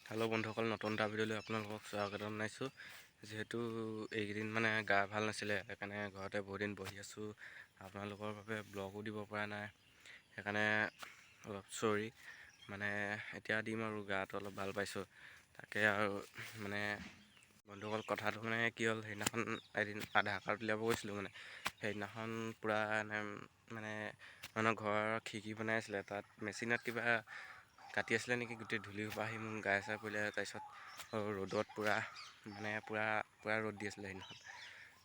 Hello' বন্ধুসকল, নতুন এটা ভিডিঅ'লৈ আপোনালোকক স্বাগতম জনাইছোঁ। যিহেতু এইকেইদিন মানে গা ভাল নাছিলে, সেইকাৰণে ঘৰতে বহুত দিন বহি আছোঁ। আপোনালোকৰ বাবে ব্লগো দিব পৰা নাই, সেইকাৰণে অলপ চৰি। মানে এতিয়া দিম আৰু, গাটো অলপ ভাল পাইছোঁ। তাকে আৰু মানে বন্ধুসকল, কথাটো মানে কি হ'ল, সেইদিনাখন এদিন আধাৰ কাৰ্ড উলিয়াব গৈছিলোঁ। মানে সেইদিনাখন পূৰা মানে মানুহৰ ঘৰৰ খিৰিকী বনাই আছিলে, তাত মেচিনত কিবা কাটি আছিলে নেকি, গোটেই ধূলি সোপা আহি মোৰ গায়ে চায়ে পৰিলে। তাৰপিছত ৰ'দত পূৰা মানে পূৰা পূৰা ৰ'দ দি আছিলে সেইদিনাখন।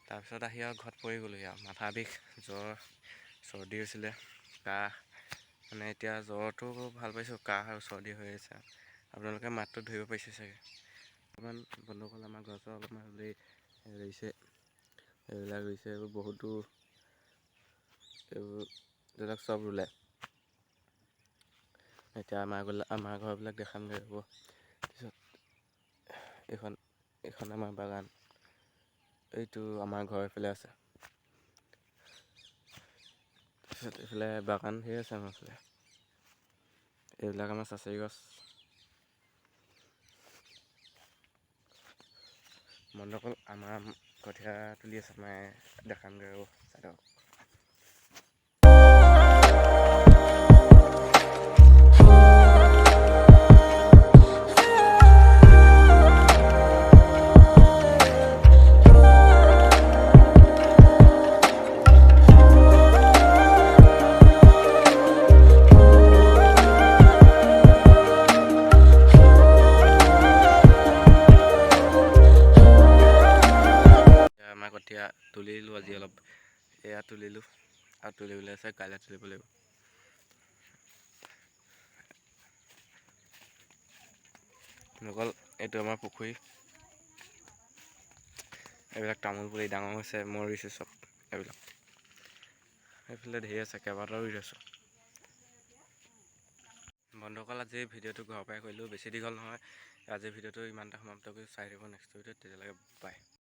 তাৰপিছত আহি আৰু ঘৰত পৰি গ'লোহি আৰু মাথা বিষ, জ্বৰ, চৰ্দি হৈছিলে, কাহ। মানে এতিয়া জ্বৰটো ভাল পাইছোঁ, কাহ আৰু চৰ্দি হৈ আছে। আপোনালোকে মাতটো ধৰিব পাৰিছে চাগে অকণমান। বন্ধুসকল, আমাৰ ঘৰৰ ওচৰত অলপমান ৰুইছে, এইবিলাক ৰুইছে। এইবোৰ বহুতো এইবোৰ এইবিলাক চব ৰুলে। এতিয়া আমাৰ গ'লে আমাৰ ঘৰবিলাক দেখামগৈ, ৰ'ব। তাৰপিছত এইখন আমাৰ বাগান। এইটো আমাৰ ঘৰৰ এইফালে আছে। তাৰপিছত এইফালে বাগান ধেৰ আছে আমাৰ ফালে। এইবিলাক আমাৰ চাচৰি গছ। বন্ধুসকল, আমাৰ কঠীয়া তুলি আছে মায়ে, দেখামগৈ, ৰ'ব, চাই থাকক। এতিয়া আমাৰ কঠীয়া তুলিলোঁ আজি অলপ, এয়া তুলিলোঁ আৰু তুলিবলৈ আছে, কাইলৈ তুলিব লাগিব। বন্ধুসকল, এইটো আমাৰ পুখুৰী। এইবিলাক তামোল পুলি ডাঙৰ হৈছে, মই ৰুইছোঁ চব এইবিলাক। সেইফালে ধেৰ আছে, কেইবাটাও ৰুই থৈছোঁ। বন্ধুসকল, আজি ভিডিঅ'টো ঘৰৰ পৰাই কৰিলোঁ, বেছি দীঘল নহয়। আজিৰ ভিডিঅ'টো ইমানতে সমাপ্ত কৰি চাই থাকিব নেক্সট ভিডিঅ'ত। তেতিয়ালৈকে বাই।